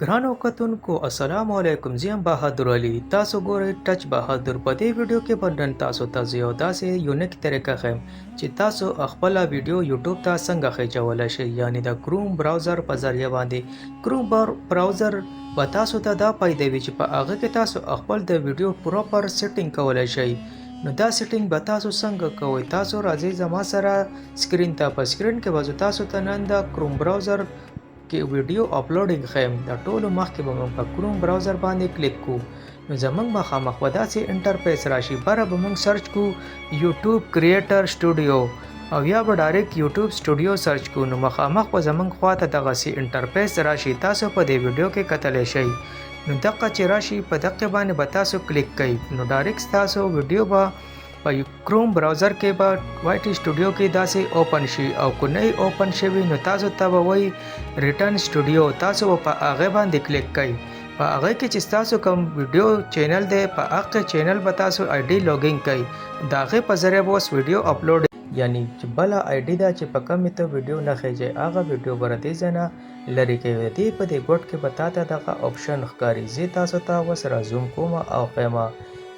ګرانو کتونکو السلام علیکم، زه یم بهادر علي، تاسو ګورئ ټچ بهادر. په دې ویډیو کې به نن تاسو ته زه یو داسې unique طریقه ښیم چې تاسو خپله ویډیو یوټیوب ته څنګه خېجولی شئ، یعنی د کروم browser په ذریعه باندې. کروم browser به تاسو ته دا فایده وي چې په هغه کې تاسو خپل د ویډیو proper setting کولی شئ. نو دا setting به تاسو څنګه کوئ؟ تاسو راځئ زما سره screen ته. په screen کې به زه تاسو ته نن د کروم browser کې ویډیو uploading ښیم. د ټولو مخکې به موږ په کروم browser باندې کلیک کو، نو زموږ مخامخ به داسې interface راشي. بره به موږ search کو یوټیوب Creator Studio او یا به direct یوټیوب Studio search کو، نو مخامخ به زموږ خواته دغسې interface راشي، تاسو په دې ویډیو کې کتلی شئ. نو دقه چې راشي، په دقه باندې به تاسو کلیک کوئ، نو direct ستاسو ویډیو به په کروم browser کې به YT Studio کې داسې open شي، او که نه open شوي نو تاسو ته به وایي Return Studio، تاسو به په هغه باندې کلیک کوئ. په هغه کې چې تاسو کوم ویډیو channel دی، په هغه channel به تاسو ID login کوئ، د هغې په ذریعه به اوس ویډیو اپلوډ، یعنی چې بله ID ده چې په کومې ته ویډیو نه خېژي، هغه ویډیو به دې ځای نه لرې کوي. دې په دې ګوټ کې به تا ته دغه option ښکاري. زه تاسو ته اوس را zoom کوم او ښیم،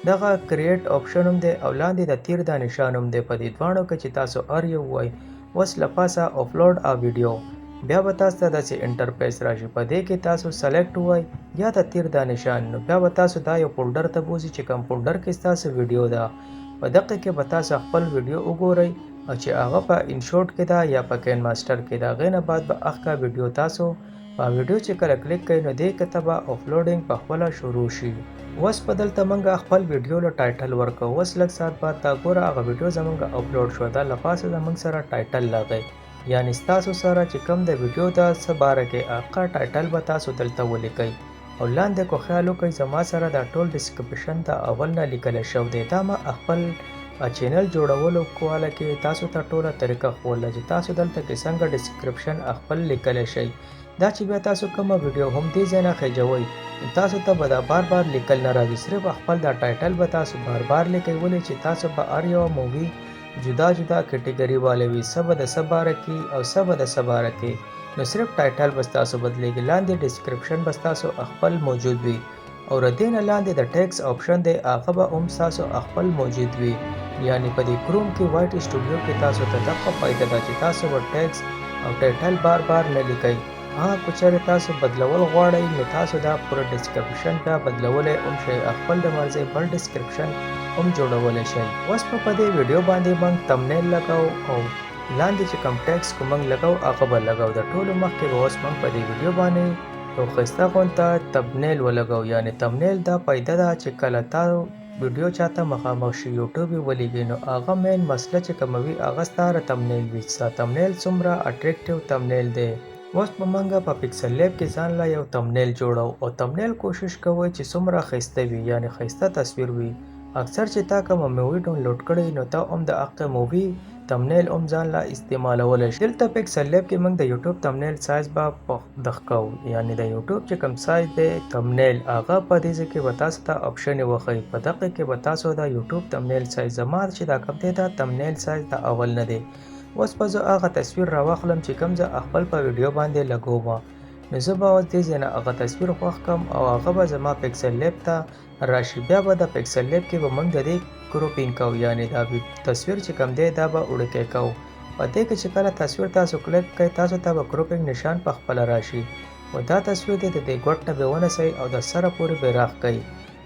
دغه create option هم دی او لاندې د تیر دا نشان هم دی. په دې دواړو کې چې تاسو هر یو وای، اوس له پاسه upload a video، بیا به تاسو ته داسې interface راشي. په دې کې تاسو select وای یا د تیر دا نشان، نو بیا به تاسو دا یو folder ته بوځي چې کوم folder کې ستاسو ویډیو ده. په دقه کې به تاسو خپل ویډیو وګورئ او چې هغه په InShot کې ده یا په KineMaster کې ده. هغې نه بعد به هغه ویډیو تاسو په ویډیو چې کله کلیک کوئ، نو دې کې ته به uploading په خپله شروع شي. اوس په دلته موږ خپل ویډیو له title ورکوو. اوس لږ ساعت بعد دا ګوره، هغه ویډیو زمونږ اپلوډ شوه. دا له پاسه زمونږ سره title راغی، یعنی ستاسو سره چې کوم د ویډیو د څه باره کې، هغه title به تاسو دلته ولیکئ. او لاندې کو خیال وکړئ، زما سره دا ټول description ته اول نه لیکل شوی دی. دا ما خپل channel جوړولو کواله کې تاسو ته ټوله طریقه ښووله چې تاسو دلته کې څنګه description خپل لیکلی شئ. دا چې بیا تاسو کومه ویډیو هم دې ځای نه خېجوئ، تاسو ته به دا بار بار لیکل نه راځي، صرف خپل دا title به تاسو بار بار لیکئ، ولې چې تاسو به هر یوه movie جدا جدا category والے وي، څه به د څه باره کې او څه به د څه باره کې، نو صرف title به ستاسو بدلېږي، لاندې description به ستاسو خپل موجود وي، او د دې نه لاندې د tags option دی، هغه به هم ستاسو خپل موجود وي. یعنی په دې کروم کې YT Studio کې تاسو ته دغه فایده ده چې تاسو به tags او title بار بار نه لیکئ. ها، که چېرې تاسو بدلول غواړئ، نو تاسو دا پوره description بیا بدلولی هم شئ، خپل د مرضۍ بل description هم جوړولی شئ. اوس په دې ویډیو باندې موږ thumbnail لګاو او لاندې چې کوم tags کو موږ لګاو، هغه به لګاو. د ټولو مخکې به اوس موږ په دې ویډیو باندې یو ښایسته غونته thumbnail ولګاو. یعنی thumbnail دا فایده ده چې کله تا ویډیو چاته مخامخ شي، یوټیوب یې ولیږي، نو هغه main مسله چې کومه وي، هغه ستا د thumbnail وي، ستا thumbnail څومره attractive thumbnail دی. اوس به موږ په PixelLab کې ځان له یو thumbnail جوړو، او thumbnail کوشش کوئ چې څومره ښایسته وي، یعنی ښایسته تصویر وي. اکثر چې تا کومه movie download کړې، نو تا هم د هغه movie thumbnail هم ځان له استعمالولی شي. دلته PixelLab کې موږ د یوټیوب thumbnail size به دښکو، یعنی د یوټیوب چې کوم سایز دی thumbnail، هغه په دې ځای کې به تاسو ته option وښیي. په دقه کې به تاسو د یوټیوب thumbnail size، زما چې دا کوم دی، دا thumbnail size د اول نه دی. اوس به زه هغه تصویر راواخلم چې کوم زه خپل په ویډیو باندې لګوم. نو زه به اوس دې ځای نه هغه تصویر خوښ کړم او هغه به زما PixelLab ته راشي. بیا به د PixelLab کې به موږ د دې cropping کوو، یعنی دا تصویر چې کوم دی، دا به وړوکی کوو. په دې کې چې کله تصویر تاسو کلیک کړئ، تاسو ته به cropping نشان په خپله راشي. او دا تصویر دی، د دې ګوټ نه به ونیسئ او د سره پورې به راښکئ،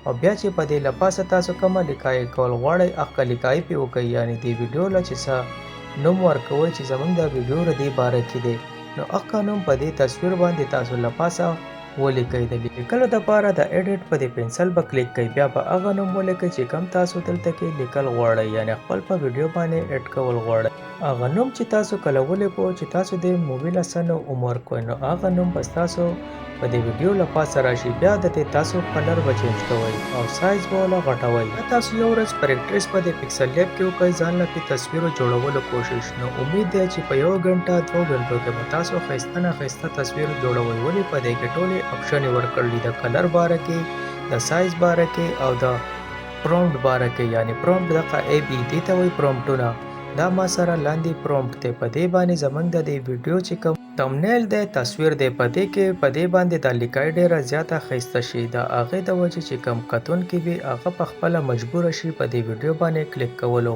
او بیا چې په دې له پاسه تاسو کومه لیکای کول غواړئ، هغه لیکای پې وکړئ، یعنی دې ویډیو له چې څه نوم ورکوئ چې زمونږ دا ویډیو د دې باره کې دی، نو هغه نوم په دې تصویر باندې تاسو له پاسه ولیکئ. د لیکلو دپاره د edit په دې pencil به کلیک کړئ، بیا به هغه نوم ولیکئ چې کوم تاسو دلته کې لیکل غواړئ، یعنی خپل په ویډیو باندې add کول غواړئ. هغه نوم چې تاسو کله ولیکو چې تاسو دې movie له څه نوم ورکوئ، نو هغه نوم به ستاسو په دې ویډیو له پاسه راشي. بیا د دې تاسو color به change کوئ او سایز به وله غټوئ. تاسو یو ورځ practice په دې PixelLab کې وکړئ، ځان له پې تصویرو جوړولو کوشش، نو امید دی چې په یو ګنټه 2 غنټو کې به تاسو ښایسته نه ښایسته تصویر جوړوئ، ولې په دې کې ټولې option یې ورکړي، د color باره کې، د سایز باره کې او د prompt باره کې. یعنی prompt دغه ای بي دې ته وایي prompt ونه. دا ما سره لاندې prompt دی، په دې باندې زمونږ د دې ویډیو چې کوم د تمنیل دی، تصویر دی، په دې کې په دې باندې دا لیکای ډیره زیاته ښایسته شي. د هغې د وجې چې کوم کتونکي وي هغه په خپله مجبوره شي په دې ویډیو باندې کلیک کولو.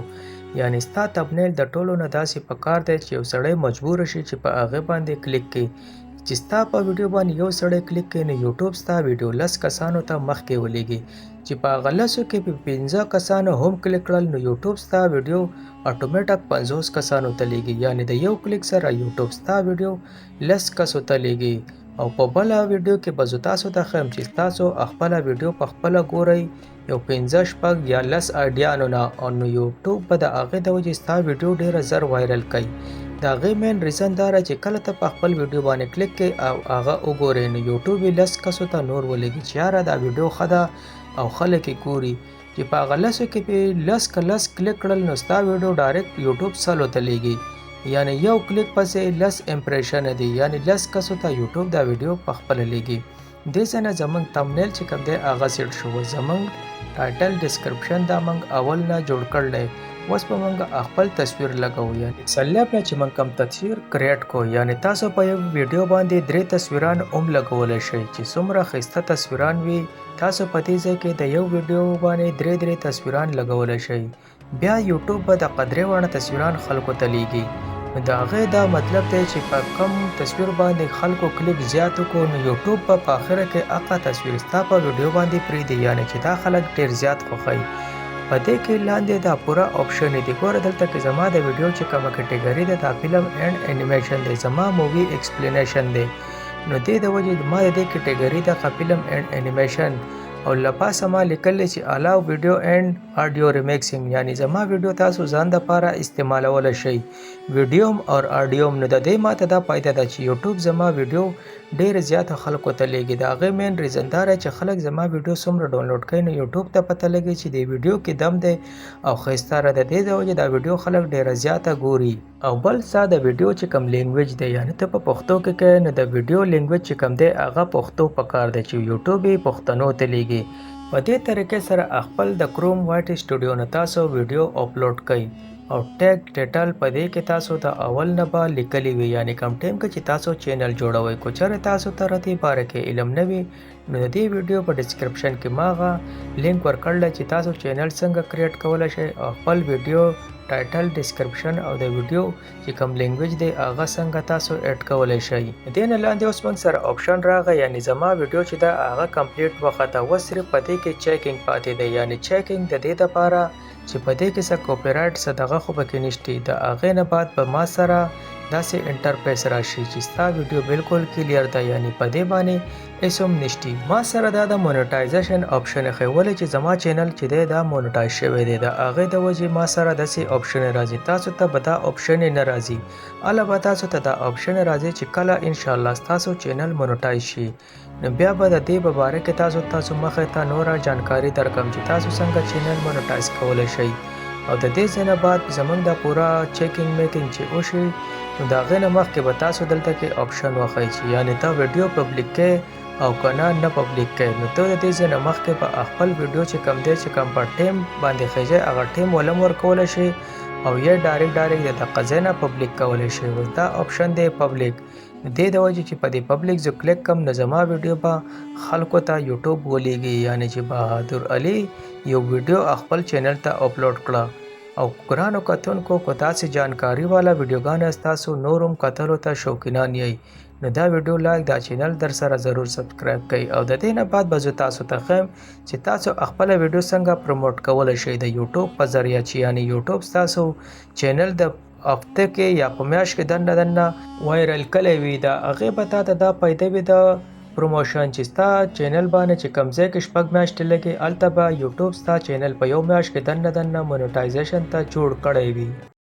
یعنی ستا تمنیل د ټولو نه داسې پکار دی چې یو سړی مجبور شي چې په هغې باندې کلیک کړي. چې ستا په ویډیو باندې یو سړی کلیک کړي نو یوټیوب ستا ویډیو 10 کسانو ته مخکې ولیږي، چې په هغه 10 کې په 5 کسانو هم کلیک کړل نو یوټیوب ستا ویډیو اتوماتیک 50 کسانو ته لیږي. یعنی د یو کلیک سره یوټیوب ستا ویډیو 10 کسو ته لیږي. او په بله ویډیو کې به زه تاسو ته ښیم چې تاسو خپله ویډیو په خپله ګورئ یو 5، 6 یا 10 آیډیانو نه، او نو یوټیوب به د هغې د وجې ستا ویډیو ډېره زر وایرل کوي. د هغې مین ریزن دا ده چې کله ته په خپل ویډیو باندې کلیک کوې او هغه وګورې نو یوټیوب یې 10 کسو ته نور ولیږي چې یاره دا ویډیو ښه ده او خلک یې ګوري. چې په هغه 10 کې پې 10 که 10 کلیک کړل نو ستا ویډیو ډایرکټ یوټیوب 100 ته لیږي. یعنی یو کلیک پسې 10 امپریشن دی، یعنی 10 کسو ته یوټیوب دا ویډیو په خپله لیږي. دې ځای نه زمونږ تمنیل چې کوم دی هغه سیټ شو. زمونږ ټایټل ډسکرپشن دا موږ اول نه جوړ کړی، اوس به موږ خپل تصویر لګوو. یعنی سلیب نه چې موږ کوم تصویر کریټ کو، یعنی تاسو په یو ویډیو باندې 3 تصویران هم لګولی شئ چې څومره ښایسته تصویران وي. تاسو په دې ځای کې د یو ویډیو باندې 3 تصویران لګولی شئ. بیا یوټیوب به د قدرې واړه تصویران خلکو ته لیږي. نو د هغې دا مطلب دی چې په کم تصویر باندې خلکو کلیک زیات وکړو نو یوټیوب به په اخره کې هغه تصویر ستا په ویډیو باندې پرېږدي، یعنی چې دا خلک ډېر زیات خوښوي. په دې کې لاندې دا پوره آپشن دي. ګوره دلته کې زما د ویډیو چې کومه کټګوري ده دا فلم اینډ انیمیشن دی، زما مووي ایکسپلینیشن دی. نو دې د وجې ما د دې کټګوري دغه فلم اینډ انیمیشن او له پاسه ما لیکلی چې الاو ویډیو اینډ آډیو ریمیکسینګ، یعنی زما ویډیو تاسو ځان دپاره استعمالولی شئ، ویډیو هم او آډیو هم. نو د دې ماته دا فایده ده چې یوټیوب زما ویډیو ډېر زیاتو خلکو ته لیږي. د هغې مین ریزن دا دی چې خلک زما ویډیو څومره ډاونلوډ کوي نو یوټیوب ته پته لګي چې دې ویډیو کې دم دی او ښایسته ده. د دې د وجې دا ویډیو خلک ډېره زیاته ګوري. او بل ستا د ویډیو چې کوم لینګویج دی، یعنی ته په پښتو کې کوې نو د ویډیو لینګویج چې کوم دی هغه پښتو پکار دی چې یوټیوب یې پښتنو ته لیږي. په دې طریقې سره خپل د کروم وایټ سټوډیو نه تاسو ویډیو اپلوډ کړئ او ټیګ ټایټل په دې کې تاسو د اول نه به لیکلی وي، یعنی کوم ټایم کې چې تاسو چینل جوړوئ. که چېرې تاسو ته د دې باره کې علم نه وي نو د دې ویډیو په ډسکرپشن کې ما هغه لینک ورکړلی چې تاسو چینل څنګه کریټ کولی شئ او خپل ویډیو ټایټل ډسکرپشن او د ویډیو چې کوم لینګویج دی هغه څنګه تاسو اډ کولی شئ. دې نه لاندې اوس موږ سره آپشن راغی، یعنی زما ویډیو چې ده هغه کمپلیټ وخته، اوس صرف په دې کې چیکینګ پاتې دی. یعنی چیکینګ د دې دپاره چې په دې کې څه کاپي رایټ څه دغه خو پکې نشتي. د هغې نه بعد به ما سره داسې انټرفیس راشي چې ستا ویډیو بالکل کلیر ده، یعنی په دې باندې هېڅ هم نشتي. ما سره دا د مونټایزیشن آپشن ښیي، ولې چې زما چینل چې دی دا مونټایز شوی دی، د هغې د وجې ما سره داسې آپشن راځي. تاسو ته به دا آپشن نه راځي، هله به تاسو ته دا آپشن راځي چې کله انشاءالله ستاسو چینل مونټایز شي نو بیا به د دې په باره کې تاسو مخې ته نوره جانکاري درکړم چې تاسو څنګه چینل مونټایز کولی شئ. او د دې ځای نه بعد زمونږ دا پوره چیکینګ میکینګ چې وشي نو د هغې نه مخکې به تاسو دلته کې آپشن وښیي چې یعنی ته ویډیو پبلیک کوې او که نه نه پبلیک کوې. نو ته د دې ځای نه مخکې به خپل ویډیو چې کوم دی چې کوم په ټایم باندې خېژی هغه ټایم ولم ورکولی شي او یا ډایرکټ د دقه ځای نه پبلیک کولی شي. اوس دا آپشن دی پبلیک، دې د وجې چې په دې پبلیک زه کلیک کړم نو زما ویډیو به خلکو ته یوټیوب ولیږي، یعنی چې بهادر علي یو ویډیو خپل چینل ته اپلوډ کړه. او ګرانو کتونکو که تاسې جانکاري والا ویډیوګانې ستاسو نور هم کتلو ته شوقینان یئ نو دا ویډیو لایک، دا چینل در سره ضرور سبسکرایب کړئ. او د دې نه بعد به زه تاسو ته ښیم چې تاسو خپله ویډیو څنګه پروموټ کولی شئ د یوټیوب په ذریعه، چې یعنی یوټیوب ستاسو چینل د هفته کې یا په میاشت کې دننه دننه وایرل کړی وي. د هغې به تا ته دا فایده وي د پروموشن چې ستا چینل باندې چې کوم ځای کې 6 میاشتې لګي هلته به یوټیوب ستا چینل په یو میاشت کې دننه دننه مونټایزیشن ته جوړ کړی وي.